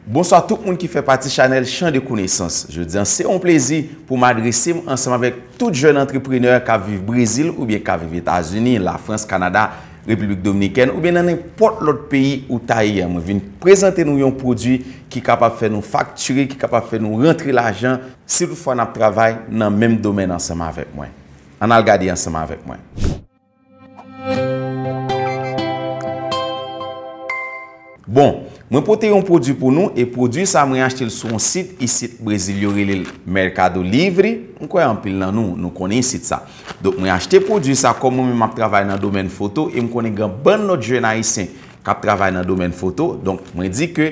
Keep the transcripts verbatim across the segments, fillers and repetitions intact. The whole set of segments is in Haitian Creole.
Bonswa tout moun ki fè pati chanèl Chan de Konesans. Jodi a, se yon plezi pou m adrese m ansanm avèk tout jèn antreprenè k ap viv Brezil oubyen k ap viv Etazini, Lafrans, Kanada, Repiblik Dominikèn oubyen nan nenpòt lòt peyi ou ta ye a. Mwen vin prezante nou yon pwodui ki kapab fè nou faktire, ki kapab fè nou rantre lajan si toutfwa n ap travay nan menm domèn ansanm avèk mwen. Ann al gade ansanm avèk mwen. Bon, mwen pote yon pwodui pou nou, e pwodui sa mwen achte l sou yon sit isit Brezil, yo rele l Mercado Livre. M kwè anpil nan nou, nou konnen sit sa. Donk, mwen achte pwodui sa, kòm mwen menm m ap travay nan domèn foto, e m konnen gen bann lòt jèn ayisyen k ap travay nan domèn foto. Donk, mwen di ke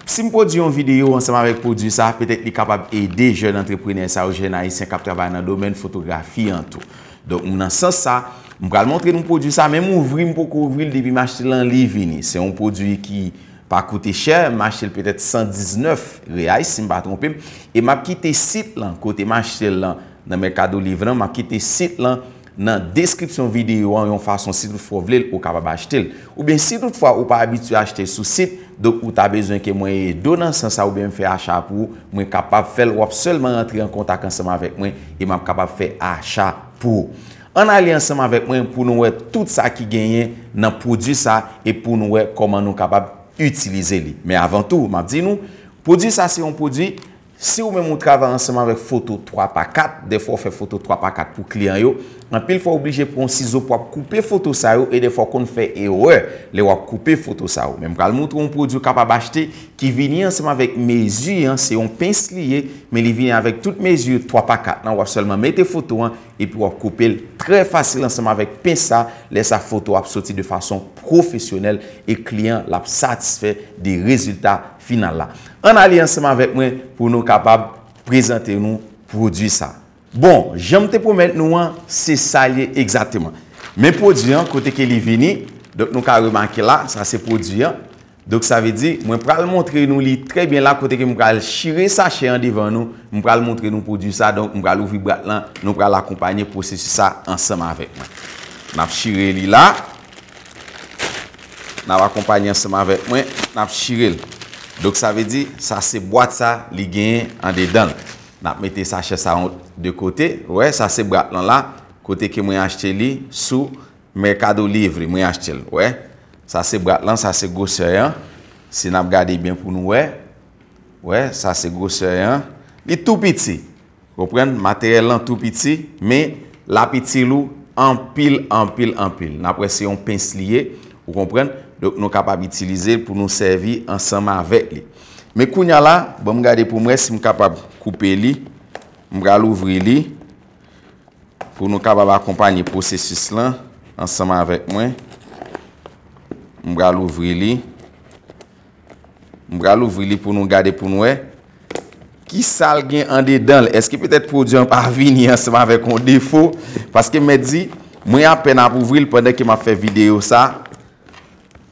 si m pwodui yon videyo ansanm avèk pwodui sa, petèt li kapab ede jèn antreprenè sa yo, jèn ayisyen k ap travay nan domèn fotografi an tou. Donk, nan sans sa, m pral montre nou pwodui sa, men m ouvri, m poko ouvri l depi m achte l an li vini. Se yon pwodui ki pa koute chè, m achte l petèt san diznèf reais, si m pa twonpe m, e m ap kite sit lan, kote m achte l lan, nan Mercado Livre lan, m ap kite sit lan nan deskripsyon videyo an yon fason, si toutfwa w vle l, ou kapab achte l. Oubyen si toutfwa ou pa abitye achte sou sit, donk ou ta bezwen ke mwen ede w nan sans sa oubyen m fè acha pou ou, mwen kapab fè l, w ap sèlman rantre an kontak ansanm avèk mwen e m ap kapab fè acha pou ou. Ann ale ansanm avèk mwen pou nou wè tout sa ki genyen nan pwodui sa e pou nou wè kòman nou kapab itilize li. Men avan tou, m ap di nou, pwodui sa se yon pwodui Si ou menm ou travay ansanm avèk foto twa pa kat, dèfwa w fè foto twa pa kat pou kliyan yo, anpil fwa w oblije pran yon sizo pou w ap koupe foto sa yo e dèfwa w konn fè erè lè w ap koupe foto sa yo. Men m pral montre w yon pwodui w kapab achte ki vini ansanm avèk mezi an, se yon pens li ye, men li vini avèk tout mezi twa pa kat lan, w ap sèlman mete foto an epi w ap koupe l trè fasil ansanm avèk pens sa, lè sa foto ap soti de fason pwofesyonèl e kliyan l ap satisfè de rezilta final la. Ann ale ansanm avèk mwen pou nou kapab prezante nou pwodui sa. Bon, jan m te pwomèt nou an, se sa l ye egzakteman. Men pwodui an, kote ke li vini, donk nou ka remake la, sa se pwodui an. Donk sa vle di, mwen pral montre nou li trè byen la, kote ke m pral chire sachè an devan nou, m pral montre nou pwodui sa, donk m pral ouvri bwat lan, nou pral akonpanye pwosesis sa ansanm avèk mwen. N ap chire li la. N ap akonpanye ansanm avèk mwen, n ap chire l. Donk sa vle di, sa se bwat sa li genyen andedan l. N ap mete sachè sa yon de kote. Ou wè, sa se bwat lan la, kote ke mwen achte li sou Mercado Livre, mwen achte l. Ou wè, sa se bwat lan, sa se gwosè an. Si n ap gade byen pou nou wè, ou wè, sa se gwosè an. Li tou piti. Konprann? Materyèl lan tou piti, men l ap itil ou anpil, anpil, anpil. N ap wè se yon pens li ye, ou konprann? Donk, nou kapab itilize l pou nou sèvi ansanm avèk li. Men kounye a la, ban m gade pou m wè si m kapab koupe li. M pral ouvri li pou nou kapab akonpanye pwosesis lan ansanm avèk mwen. M pral ouvri li. M pral ouvri li pou nou gade, pou nou wè ki sa l gen andedan l. Èske petèt pwodui an pa vini ansanm avèk yon defo? Paske m mèt di, mwen apèn ap ouvri l pandan ke m ap fè videyo sa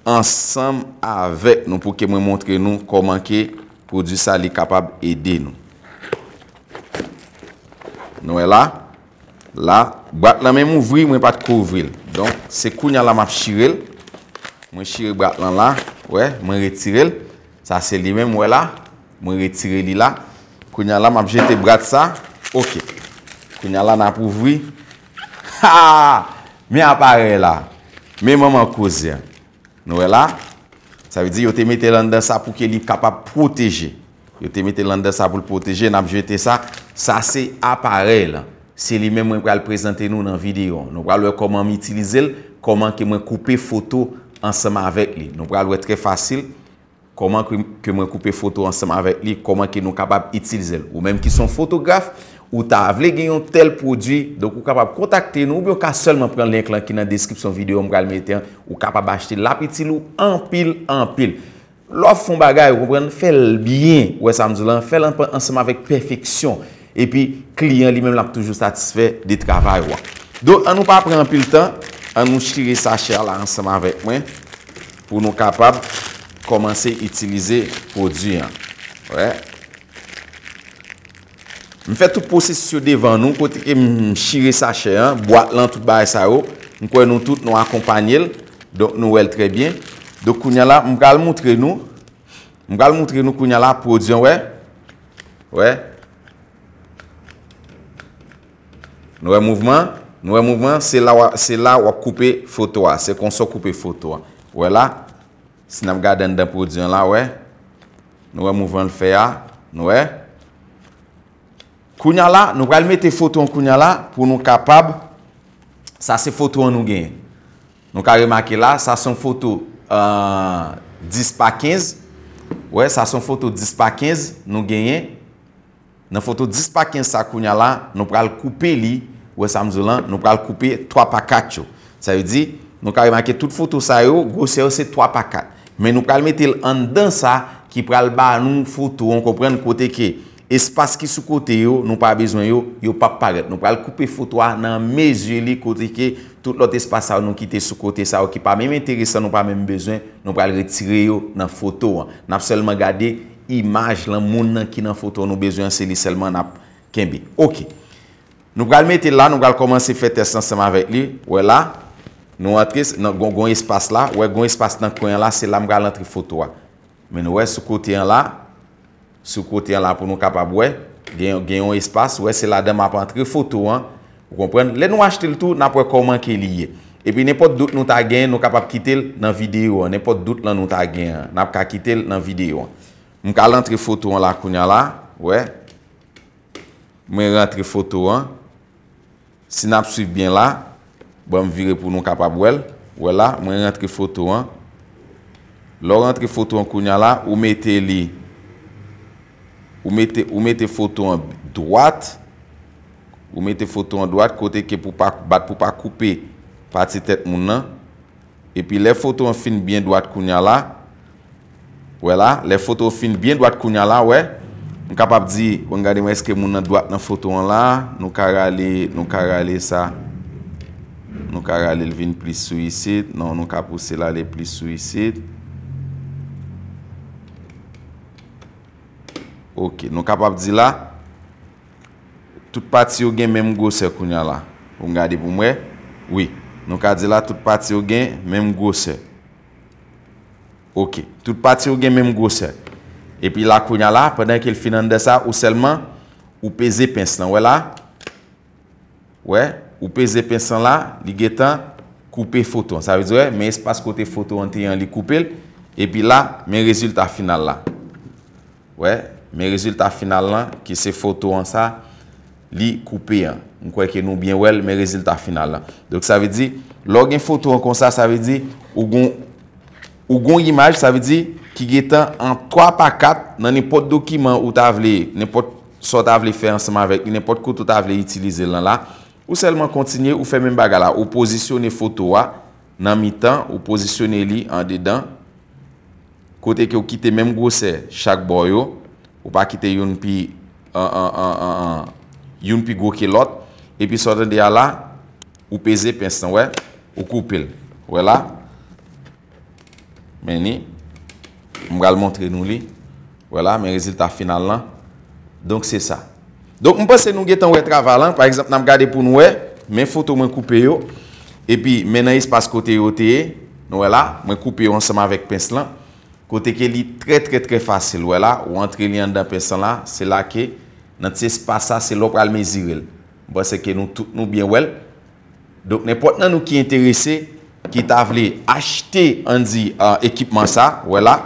ansanm avèk nou pou ke mwen montre nou kòman ke pwodui sa li kapab ede nou. Nou wè la? La, bwat lan menm ouvri, mwen pa t ko ouvri l. Donk, se kounye a la m ap chire l. Mwen chire bwat lan la. Wè, mwen retire l. Sa se li menm, wè la. Mwen retire li la. Kounye a la, m ap jete bwat sa. Oke. Kounye a la, n ap ouvri. Ha! Men aparèy la. Men manman koze a. Nou wè la? Sa vle di yo te mete l anndan sa pou ke li kapab pwoteje. Yo te mete l anndan sa pou l pwoteje, n ap jete sa. Sa se aparèy lan. Se li menm mwen pral prezante nou nan videyo an. Nou pral wè kòman m itilize l, kòman ke mwen koupe foto ansanm avèk li. Nou pral wè trè fasil kòman ke, ke mwen koupe foto ansanm avèk li, kòman ke nou kapab itilize l. Ou menm ki se yon fotograf, ou ta vle gen yon tèl pwodui, donk ou kapab kontakte nou, oubyen ou ka sèlman pran link lan ki nan deskripsyon videyo m pral mete an, ou kapab achte l, l ap itil ou anpil, anpil. Lè w ap fè yon bagay, ou konprann, fè l byen, ou wè sa m di w lan, fè l an-, ansanm avèk pèfeksyon. Epi, kliyan li menm l ap toujou satisfè de travay ou a. Donk, an nou pa pran anpil tan, an nou chire sachè a la ansanm avèk mwen pou nou kapab kòmanse itilize pwodui an. Wè. M fè tout pwosesis yo devan nou, kote ke m chire sachè an, bwat lan, tout bagay sa yo. M kwè nou tout nou akonpanye l. Donk nou wè l trè byen. Donk kounye a la, m pral montre nou M pral montre nou kounye a la pwodui an, wè. Wè. Nou wè mouvman? Nou wè mouvman? Se la w a, se la w ap koupe foto a. Se konsa w koupe foto a. Wè la? Si n ap gade anndan pwodui an la, wè. Nou wè mouvman l fè a? Nou wè? Kounye a la, nou pral mete foto an kounye a la pou nou kapab. Sa se foto an nou genyen. Nou ka remake la, sa se yon foto, euh, dis pa kenz. Wè, sa se yon foto dis pa kenz nou genyen. Nan foto dis pa kenz sa kounye a la, nou pral koupe li. Wè sa m di w lan, nou pral koupe twa pa kat yo. Sa vle di, nou ka remake tout foto sa yo, gwosè yo se twa pa kat. Men nou pral mete l anndan sa ki pral ba nou foto an, konprann, kote ke espas ki sou kote yo, nou pa bezwen yo, yo p ap parèt. Nou pral koupe foto a nan mezi li, kote ke tout lòt espas sa yo nou kite sou kote sa yo ki pa menm enteresan, nou pa menm bezwen, nou pral retire yo nan foto an. N ap sèlman gade imaj lan, moun nan ki nan foto an nou bezwen an, se li sèlman n ap kenbe. Oke. Nou pral mete l la, nou pral kòmanse fè tès ansanm avèk li. Wè la, nou antre s-, nan gon, gon espas la. Wè, gon espas nan kwen an la, se la m pral antre foto a. Men nou wè sou kote an la, sou kote an la pou nou kapab wè, gen, gen yon espas, wè, se ladan m ap antre foto an. Ou konprann? Lè nou achte l tou, n ap wè kòman ke li ye. Epi nenpòt dout nou ta gen, nou kapab kite l nan videyo an. Nenpòt dout lan nou ta gen an, n ap ka kite l nan videyo an. M ka antre foto an la kounye a la, wè. Mwen rantre foto an. Si n ap swiv byen la, ban m vire pou nou kapab wè l. Wè la, mwen rantre foto an. Lè w rantre foto an kounye a la, ou mete li, ou mete, ou mete foto an dwat. Ou mete foto an dwat kote ke pou pa bat, pou pa koupe pati tèt moun nan. Epi lè foto an fin byen dwat kounye a la, wè la, lè foto an fin byen dwat kounye a la, wè, m kapab di, bon, gade mwen, èske moun nan dwat nan foto an la? Nou ka rale, nou ka rale sa. Nou ka rale l vin plis sou isit. Non, nou ka pouse l ale plis sou isit. Oke, nou kapab di la, tout pati yo gen menm gwosè kounye a la. Pou m gade pou m wè. Wi, nou ka di la, tout pati yo gen menm gwosè. Oke, tout pati yo gen menm gwosè. Epi la kounye a la, pandan ke l fin anndan sa, ou sèlman, ou peze pens lan. Wè la? Wè, ou peze pens lan la, li gentan koupe foto an. Sa vle di, wè, men espas kote foto an te ye an, li koupe l. Epi la, men rezilta final la. Wè, men rezilta final lan, ki se foto an sa, li koupe an. M kwè ke nou byen wè l, men rezilta final lan. Donk, sa vle di, lè w gen foto an konsa, sa vle di, ou gon, ou gon imaj, sa vle di, ki gentan an twa pa kat nan nenpòt dokiman ou ta vle, nenpòt sa w ta vle fè ansanm avèk li, nenpòt kote w ta vle itilize l lan la. Ou sèlman kontinye, ou fè menm bagay la, ou pozisyone foto a nan mitan, ou pozisyone li andedan, kote ke w kite menm gwosè chak bò yo, ou pa kite youn pi, an, an, an, an, an, youn pi gwo ke lòt, epi sa w tande a la, ou peze pens lan, wè, ou koupe l. Wè la? Men ni, m pral montre nou li. Wè la, men rezilta final lan. Donk, se sa. Donk, m panse nou gentan wè travay lan. Pa egzanp, n ap gade pou nou wè. Men foto mwen koupe yo. Epi, men nan espas kote yo te ye. Nou wè la, mwen koupe yo ansanm avèk pens lan. Kote ke li trè, trè, trè fasil. Wè la, ou antre li anndan pens lan la. Se la ke, nan ti espas sa, se la w pral mezire l. M panse ke nou tout nou byen wè l. Donk, nenpòt nan nou ki enterese, ki ta vle achte, ann di, ah, ekipman sa, wè la.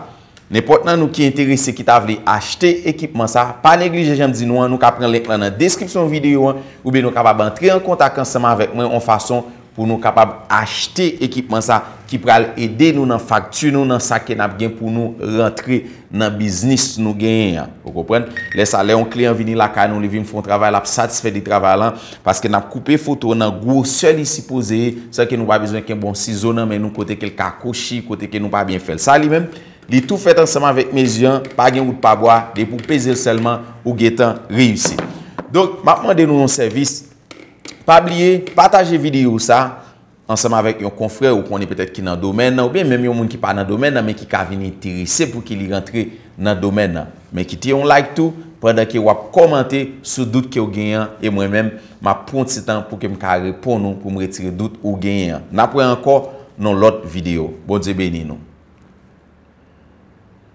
Nenpòt nan nou ki enterese, ki ta vle achte ekipman sa, pa neglije jan m di nou an, nou ka pran link lan nan deskripsyon videyo an, oubyen nou kapab antre an kontak ansanm avèk mwen yon fason pou nou kapab achte ekipman sa ki pral ede nou nan fakti nou, nan sa ke n ap gen pou nou rantre nan biznis nou genyen an. Ou konprann? Lè sa, lè yon kliyan vini lakay nou, li vin fè yon travay, l ap satisfè de travay lan, paske n ap koupe foto nan gwosè li sipoze ye, san ke nou pa bezwen kenbe yon sizo nan men nou, kote ke l ka kwochi, kote ke nou pa byen fè l. Sa li menm, li tou fèt ansanm avèk mezi an, pa gen wout pa bwa, depi w peze l sèlman, ou gentan reyisi. Donk, m ap mande nou yon sèvis, pa bliye, pataje videyo sa, ansanm avèk yon konfrè ou konnen petèt ki nan domèn nan, oubyen menm yon moun ki pa nan domèn nan, men ki ka vin enterese pou ki li rantre nan domèn nan. Men kite yon like tou, pandan ke w ap kòmante sou dout ke w genyen an, e mwen menm, m ap pran ti tan pou ke m ka reponn ou, pou m retire dout ou genyen an. N ap wè ankò nan lòt videyo. Bondye beni nou.